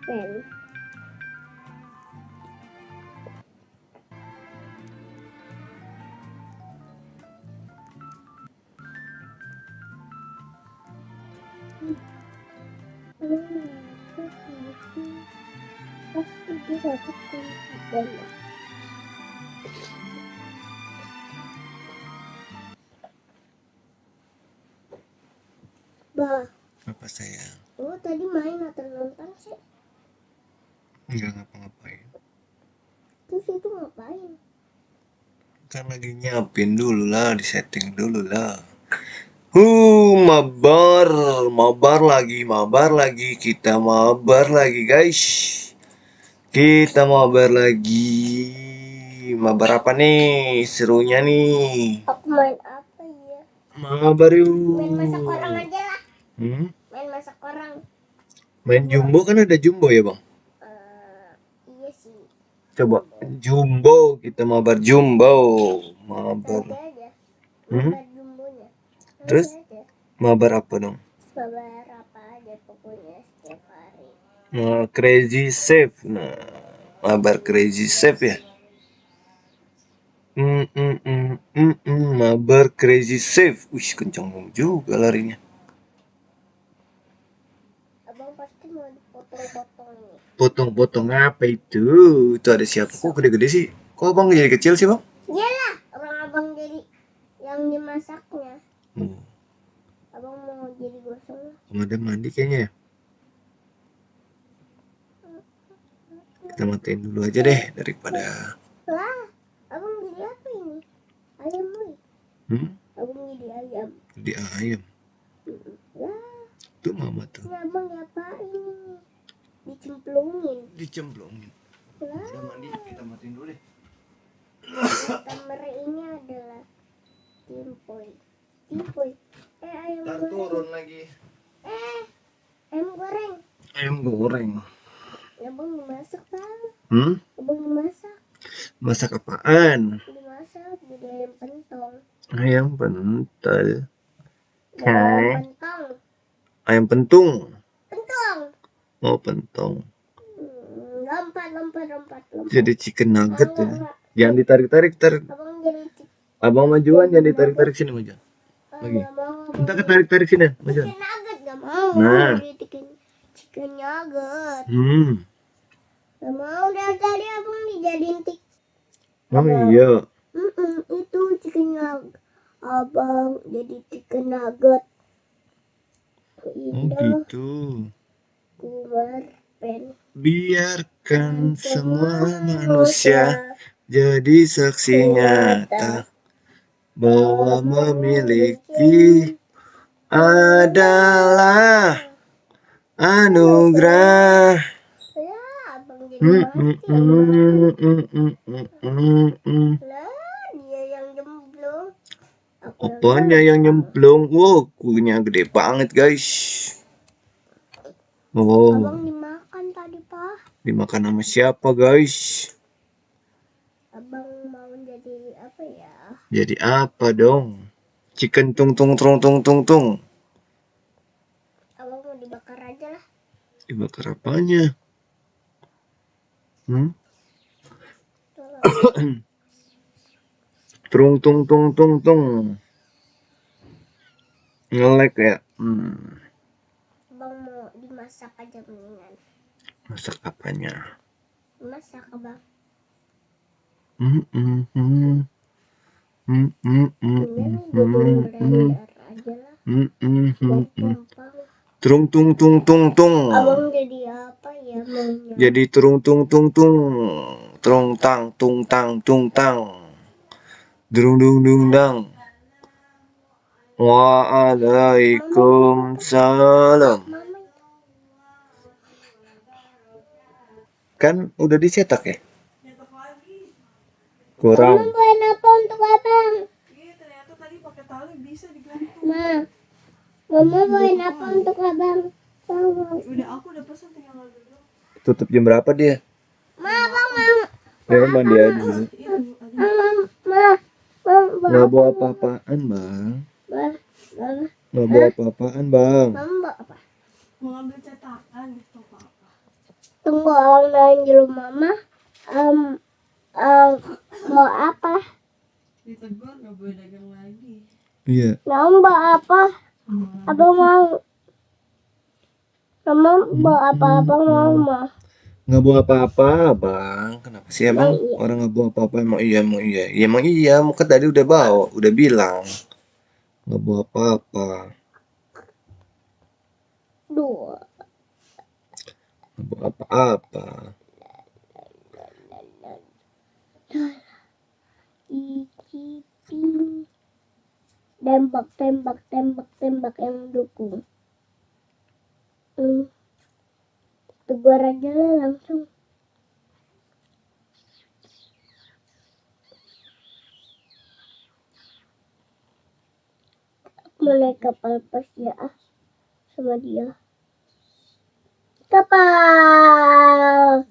pen. Pasti dia dapat pen. Bah, Apa sayang? oh tadi main atau nonton sih? Enggak ngapa-ngapain. Terus itu ngapain? Kan lagi nyiapin dulu lah, disetting dulu lah. Mabar lagi, kita mabar lagi guys. Kita mabar lagi. Mabar apa nih? Serunya nih. Aku main apa ya? Mabar yuk. Main masak orang aja lah. Main masak orang. Main jumbo kan ada jumbo ya bang? Iya sih. Coba jumbo, kita mabar jumbo. Mabar. Ada aja. Hmm? Mabar jumbonya. Terus? Ada. Mabar apa dong? Mabar apa aja pokoknya setiap hari. Nah, crazy chef. Nah, mabar crazy chef ya. Mabar crazy chef. Wih, kencang juga larinya. Abang pasti mau dipotong-potong nih. Potong-potong apa itu? Itu ada siapa? Kok gede-gede sih? Kok abang jadi kecil sih bang? Iyalah, orang abang jadi yang dimasaknya. Oh, Abang mau jadi gosong lah. ada mandi kayaknya ya. Kita matiin dulu aja deh daripada. Lah, abang jadi apa ini? Ayam nih. Abang jadi ayam. Jadi ayam. Lah, Tuh mama tuh. ini abang ngapain ini? Dicemplungin. Lah, Udah mandi, kita matiin dulu deh. kamar ini adalah timpoy. Ayam Ntar goreng. turun lagi. Ayam goreng. Ayam goreng. Abang dimasak bang. Abang dimasak. Masak apaan? Dimasak jadi ayam pentol. Ayam pentel. Ayam pentong. Ayam pentung. Pentong. Oh, pentong. Lompat. Jadi chicken nugget ya. Enggak. Jangan ditarik-tarik, Abang jadi Abang majuan, jangan ditarik-tarik sini majuan. Lagi. Nggak mau. Entah ketarik-tarik sini, majuan. Chicken nugget nggak mau. Nah. Jadi chicken nugget. Nggak mau dari tadi abang dijadiin tik. Oh iya. Itu chicken nugget. Abang jadi chicken nugget. Oh gitu. Keluar pen. Biarkan semua manusia jadi saksi nyata bahwa memiliki adalah anugerah. Ya, abang jadi mati. Lah, dia yang jemblung. Apanya yang nyemplung? Wow, kuenya gede banget guys. Oh, Abang dimakan tadi pak. dimakan sama siapa guys? Abang mau jadi apa ya? Jadi apa dong? Chicken tung. Abang mau dibakar aja lah. Dibakar apanya? Tung. Ngelek ya. Abang mau dimasak aja mendingan. Masak apanya? Masak abang. Tung. Abang jadi apa ya maunya? Jadi tung. Trung tang tung tang. Dung dang. Waalaikumsalam. Kan udah dicetak ya? Kurang. Mama bawain apa untuk abang? Iya, ternyata tadi pakai tali bisa digantung. Mama bawain apa untuk abang? Aku udah pesan tinggal ngambil doang. Tutup jam berapa dia? Abang mau. Ya mandi aja dulu. Nggak bawa apa-apaan bang. Nggak bawa apa-apaan bang. Mama bawa apa? Mau ngambil cetakan gitu apa-apa. Tunggu orang lain di rumah mah. Mau apa? Ditegur nggak boleh dagang lagi. Iya. Mau apa? Abang mau. Mama bawa apa-apa mama. Nggak bawa apa-apa, Bang. Kenapa sih Abang? Iya. Orang nggak bawa apa-apa, emang iya, emang iya. Ya, emang iya, kan tadi udah bawa, udah bilang. Nggak bawa apa-apa. Dua. Nggak bawa apa-apa. Icipin. Tembak yang dukung. Tegur aja lah langsung. Mulai kapal persiapan sama dia. Kapal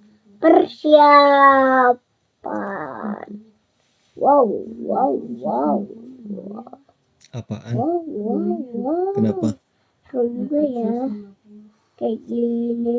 persiapan. Wow. Apaan? Wow. Kenapa? Seru juga ya. Kayak gini.